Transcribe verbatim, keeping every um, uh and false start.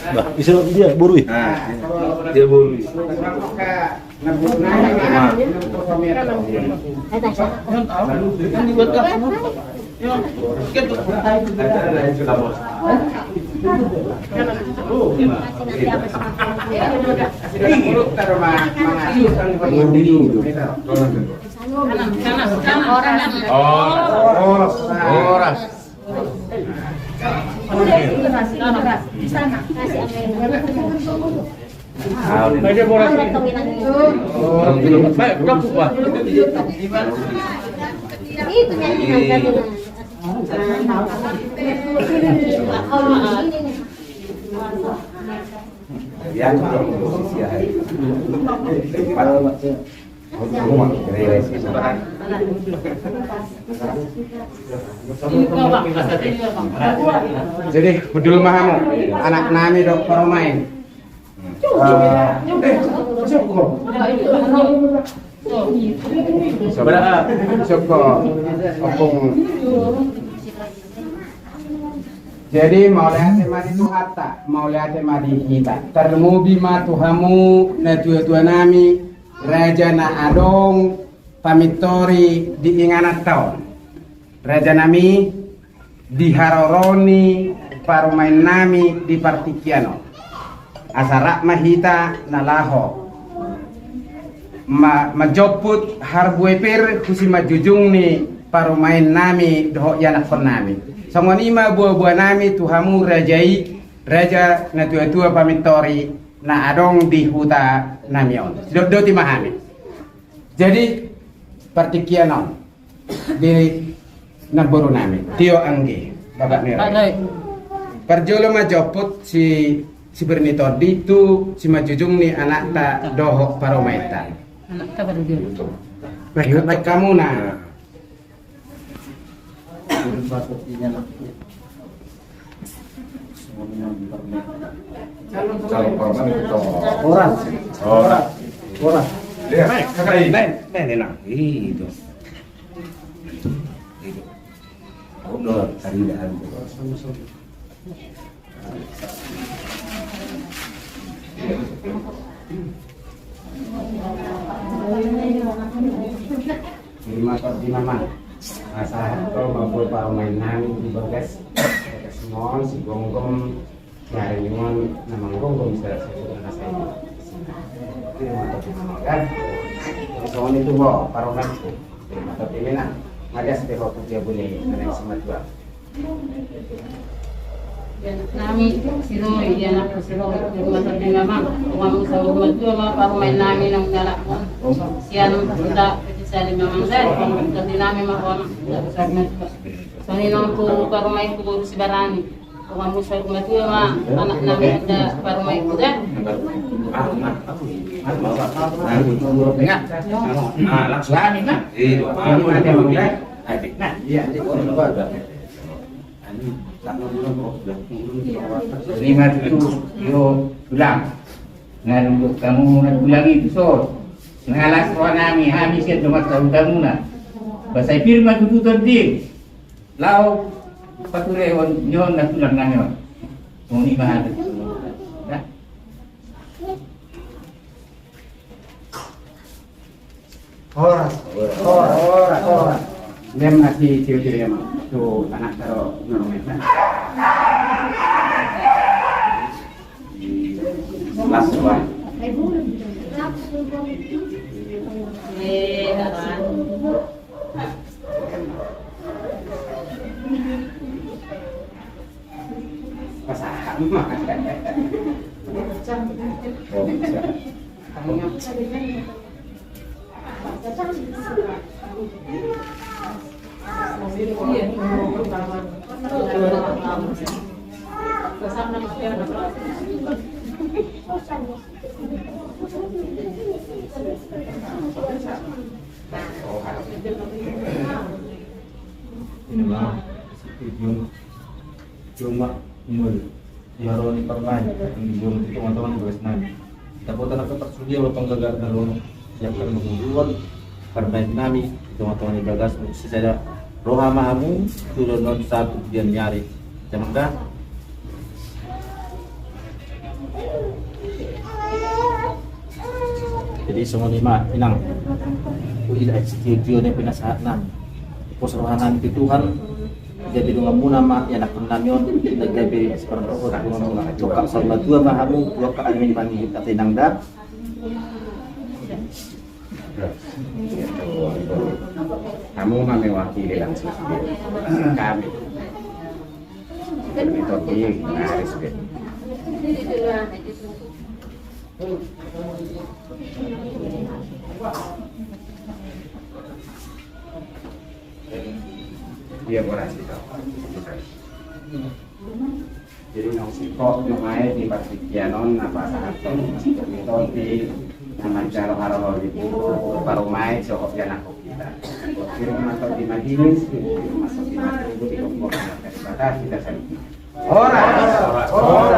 Bah, bisa dia boru i. Dia boru i. Horas. Horas. Jadi, hundul ma hamu, anak nami dohot parumaen. Eh, eh, syukur. Syukur, ompung. Jadi, mauliate ma di Tuhanta, mauliate ma di hita. Tarlumobi ma tu hamu natuatua nami, raja na adong pamintori di ingananta on. Raja nami, di haroro ni parumaen nami di partingkian on. Asa rap ma hita na laho ma-, manjomput harbue pir tu simanjujung ni parumaen nami dohot ianakhon nami. Songon i ma boaboa nami tu hamu raja i, raja natuatua pamintori na adong di huta nami on. Sidodoti ma hami. Jadi, partingkian on di namboru nami, tio anggi, bagak ni ro. Parjolo ma jomput si, si Bernitondi tu simanjujung ni anakta dohot parumaenta. Anakta parjolo. Baik, baik hamu na. Horas. Horas. Horas. Itu. Itu. Udah, tadi dah. Jadi mantap di nama. Asa hatop ma parumaen nami di bagas. Bagas mon, si Gomgom. Jadi mon, nama Gomgom bisa sebut nama saya. Jadi mantap di nama kan. Soalnya itu, bo, parumaen. Jadi mantap di mana? Magas di hotu dia boleh, ada yang sama juga. Nami, siroi, ianakhon siroi, rumah tangga mamang, rumah musa, rumah tua, ma parumaen nami nang galak. Sian, kita, kita saling mamang, saya, rumah tangga nami, ma rumah, rumah tua. Soni nang ku parumaen ku boru Sibarani. Rumah musa, rumah tua, ma anak nami, ada parumaen ku, kan? Nah, langsung. Iya. Lima tujuh, yo, tulang. Ngalului hamu na tulang i tu son. Nunga las roha nami, hami sian dongan sahutamuna. Ba sai pir ma tutu tonding. Laho paturehon ni on na tulang nami on. Songon i ma hami. Nah. Horas. Horas. Horas. Horas. Lem na si tio-tio i ma. Tu anak taro nonong. Las, Bang. Pasahat ma. Oh, bisa. Ini mah, ujung, ujung mah, umur. Di haroro ni parumaen, di tongatonga ni bagas nami. Dapotan angka parsudia ma panggagar na lomo, siapkan manguluan parumaen nami di tongatonga ni bagas, sisada roha ma hamu tu donon satu bian nyari. Jamangka. Jadi songon i ma, Inang. Ui, ila sitio-tio ni pinasahatnami. Pos rohanami tu Tuhan, gabe donganmuna ma ianakkonnami on, ila gabe siparohahon donganmuna. Tokak saur matua ma hamu, tokak angka na mangihut ate, Inang, da. Hamu ma mewakili langsung sude. Kami. Kami topi, nah, sude. Dia berhasil. Jadi naung singkop nuaeng di partingkian on na pasahathon singkop ni tondi na manjalo haroro di parumaen sohot ianakhon hita. Botima tondi madingin, botima tondi madingin di kompor na tadi batas kita sendiri. Horas! Horas!